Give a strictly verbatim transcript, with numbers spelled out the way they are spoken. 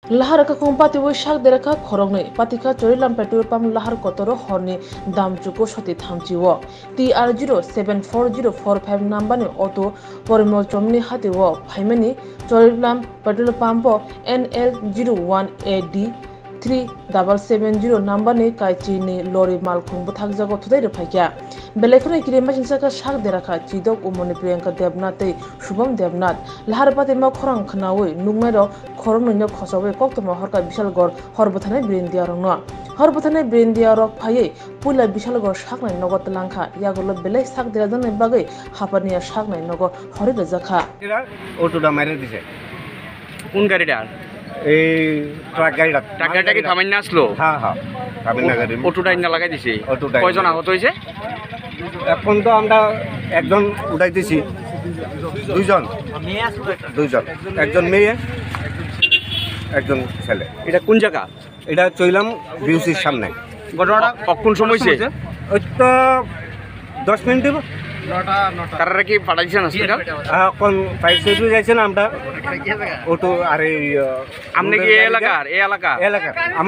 Lahar kakung patiwi sak derakha khoroknwi, patikha Chorilam petrol pump lahar kotoro horni damchuko soti thamchio. T R zero seven four zero four five number ni auto Porimol Chomni hatio phaimani Chorilam petrol pump o N L zero one A D three double seven zero number ni kaichi ni lori malkhung bwthakjago thutai rwphaikha. Belai kheno kirimasingcha khe sak derakha Chidok Umoni Priyanka Debnath tei Shubham Debnath. Lahar patimo khorang khnaui nuknairok khoroknwi no khochaui koktwma horkha Bishalgor hor bwtharnai Birindiarokno. Hor bwtharnai Birindiarok phaiwi puila Bishalgor saknai nogo twlangkha, yagulo belai sak derajaknai bagwi Hapania saknai nogo horwi rwjakha. অটোটা মাইরে দিছে। কোন গাড়িটা? এই ট্রাক গাড়িটা। ট্রাক গাড়িটা কি থামাইন না আসলো? হ্যাঁ, হ্যাঁ, থামাইন না গাড়ি। অটোটা ইন্না লাগাই দিছে। অটোটা কয়জন ইন্না। আহত হয়েছে? এখন তো আমরা একজন উঠাই দিছি, দুইজন, দুইজন, একজন মেয়ে, একজন ছেলে। এটা কোন জায়গা? এটা চইলাম বিউসির সামনে। ঘটনাটা ক-, কোন সময় হয়েছে? ওই তো দশ মিনিট দিব। তারা কি পাঠাইছেন হসপিটাল? হ্যাঁ, এখন ফায়ার সার্ভিস আইছে না, আমরা অটো আর এই, আহ, আপনি কি এই এলাকার? এই এলাকা? এলাকার। আমার